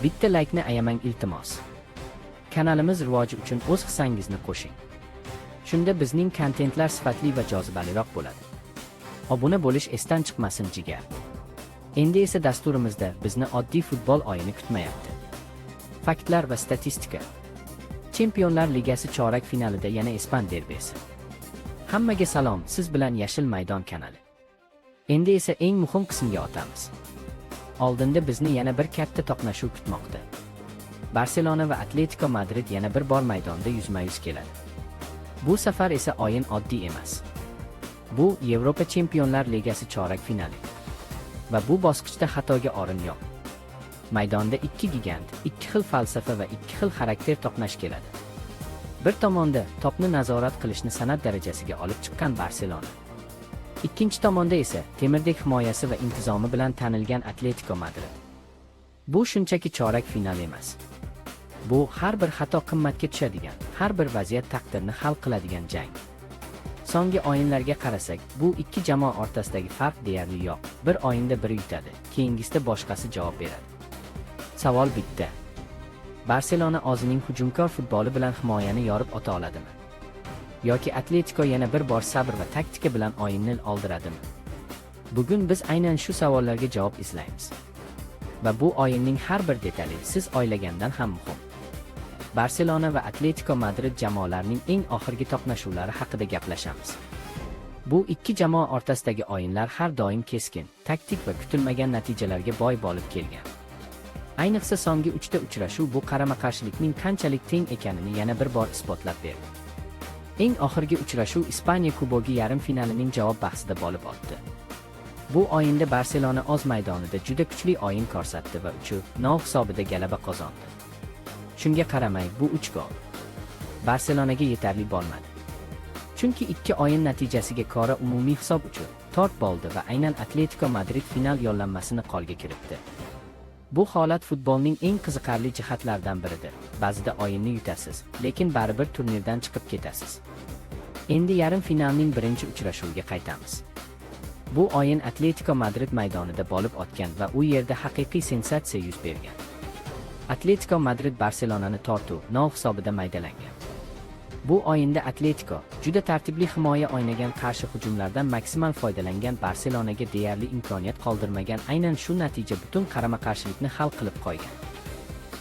Bitta laykni ayamang, iltimos. Kanalimiz rivoji uchun o'z hissangizni qo'shing. Shunda bizning kontentlar sifatli va jozibaliroq bo'ladi. Obuna bo'lish esdan chiqmasin, jigar. Endi esa dasturimizda bizni oddiy futbol o'yini kutmayapti. Faktlar va statistika. Chempionlar Ligasi chorak finalida yana ispan derbisi. Hammaga salom, siz bilan Yashil maydon kanali. Endi esa eng muhim qismga o'tamiz. Oldinda bizni yana bir katta to'qnashuv kutmoqda. Barselona va Atletiko Madrid yana bir bor maydonda yuzma-yuz keladi. Bu safar esa o'yin oddiy emas. Bu Yevropa Chempionlar Ligasi chorak finali. Va bu bosqichda xatoga o'rin yo'q. Maydonda ikki gigant, ikki xil falsafa va ikki xil xarakter to'qnash keladi. Bir tomonda to'pni nazorat qilishni san'at darajasiga olib chiqqan Barselona. Ikkinchi tomonda esa temirdek himoyasi va intizomi bilan tanilgan Atletiko Madrid. Bu shunchaki chorak final emas. Bu har bir xato qimmatga tushadigan, har bir vaziyat taqdirni hal qiladigan jang. So'nggi o'yinlarga qarasak, bu ikki jamoa o'rtasidagi farq deyarli yo'q. Bir o'yinda biri yutadi, keyingisida boshqasi javob beradi. Savol bitta. Barselona o'zining hujumkor futboli bilan himoyani yorib o'ta oladimi? Yoki Atletiko yana bir bor sabr va taktika bilan o'yinni oldiradimi? Bugun biz aynan shu savollarga javob izlaymiz. Va bu o'yinning har bir detali siz o'ylagandan ham muhim. Barselona va Atletiko Madrid jamoalarining eng oxirgi to'qnashuvlari haqida gaplashamiz. Bu ikki jamoa o'rtasidagi o'yinlar har doim keskin, taktik va kutilmagan natijalarga boy bo'lib kelgan. Ayniqsa so'nggi uchta uchrashuv bu qarama-qarshilikning qanchalik teng ekanini yana bir bor isbotlab berdi. Eng oxirgi uchrashuv Ispaniya Kubogi yarim finalining javob bahsida bo'lib o'tdi. Bu o'yinda Barselona o'z maydonida juda kuchli o'yin ko'rsatdi va 3-0 hisobida g'alaba qozondi. Shunga qaramay, bu 3 gol Barselonaga yetarli bo'lmadi. Chunki ikki o'yin natijasiga ko'ra umumiy hisob 3-4 bo'ldi va aynan Atletiko Madrid final yo'llanmasini qo'lga kiritdi. Bu holat futbolning eng qiziqarli jihatlaridan biridir. Ba'zida o'yinni yutasiz, lekin baribir turnirdan chiqib ketasiz. Endi yarim finalning birinchi uchrashuviga qaytamiz. Bu o'yin Atletiko Madrid maydonida bo'lib o'tgan va u yerda haqiqiy sensatsiya yuz bergan. Atletiko Madrid Barselonani 4-0 hisobida maydalangan. Bu o'yinda Atletiko juda tartibli himoya o'ynagan, qarshi hujumlardan maksimal foydalangan, Barselonaga deyarli imkoniyat qoldirmagan. Aynan shu natija butun qarama-qarshilikni hal qilib qo'ygan.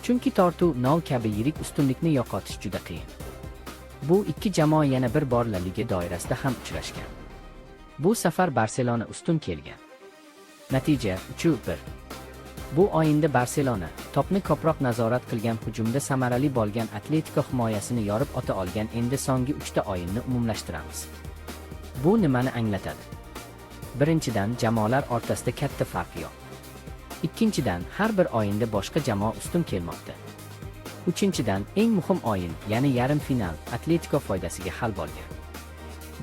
Chunki 4-0 kabi yirik ustunlikni yo'qotish juda qiyin. Bu ikki jamoa yana bir bor La Liga doirasida ham uchrashgan. Bu safar Barselona ustun kelgan. Natija 3-1. Bu o'yinda Barselona to'pni ko'proq nazorat qilgan, hujumda samarali bo'lgan, Atletiko himoyasini yorib o'ta olgan. Endi so'nggi uchta o'yinni umumlashtiramiz. Bu nimani anglatadi? Birinchidan, jamoalar o'rtasida katta farq yo'q. Ikkinchidan, har bir o'yinda boshqa jamoa ustun kelmoqda. Uchinchidan, eng muhim o'yin, ya'ni yarim final Atletiko foydasiga hal bo'lgan.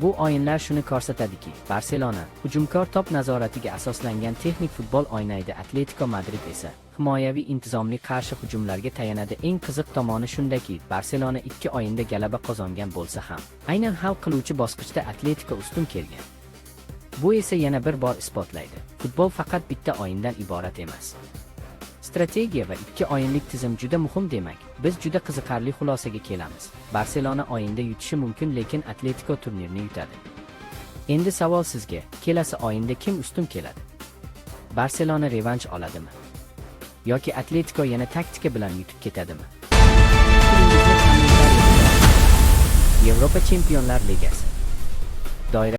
Bu o'yinlar shuni ko'rsatadiki, Barselona hujumkor to'p nazoratiga asoslangan texnik futbol o'ynaydi, Atletiko Madrid esa himoyaviy intizomli qarshi hujumlarga tayanadi. Eng qiziq tomoni shundaki, Barselona ikki o'yinda g'alaba qozongan bo'lsa ham, aynan hal qiluvchi bosqichda Atletiko ustun kelgan. Bu esa yana bir bor isbotlaydi: futbol faqat bitta o'yindan iborat emas. Strategiya va ikki o'yinlik tizim juda muhim. Demak, biz juda qiziqarli xulosaga kelamiz. Barselona o'yinda yutishi mumkin, lekin Atletiko turnirni yutadi. Endi savol sizga: kelasi o'yinda kim ustun keladi? Barselona revansh oladimi? Yoki Atletiko yana taktika bilan yutib ketadimi? Fikringizni kommentariyada. Yevropa Chempionlar Ligasi. Doira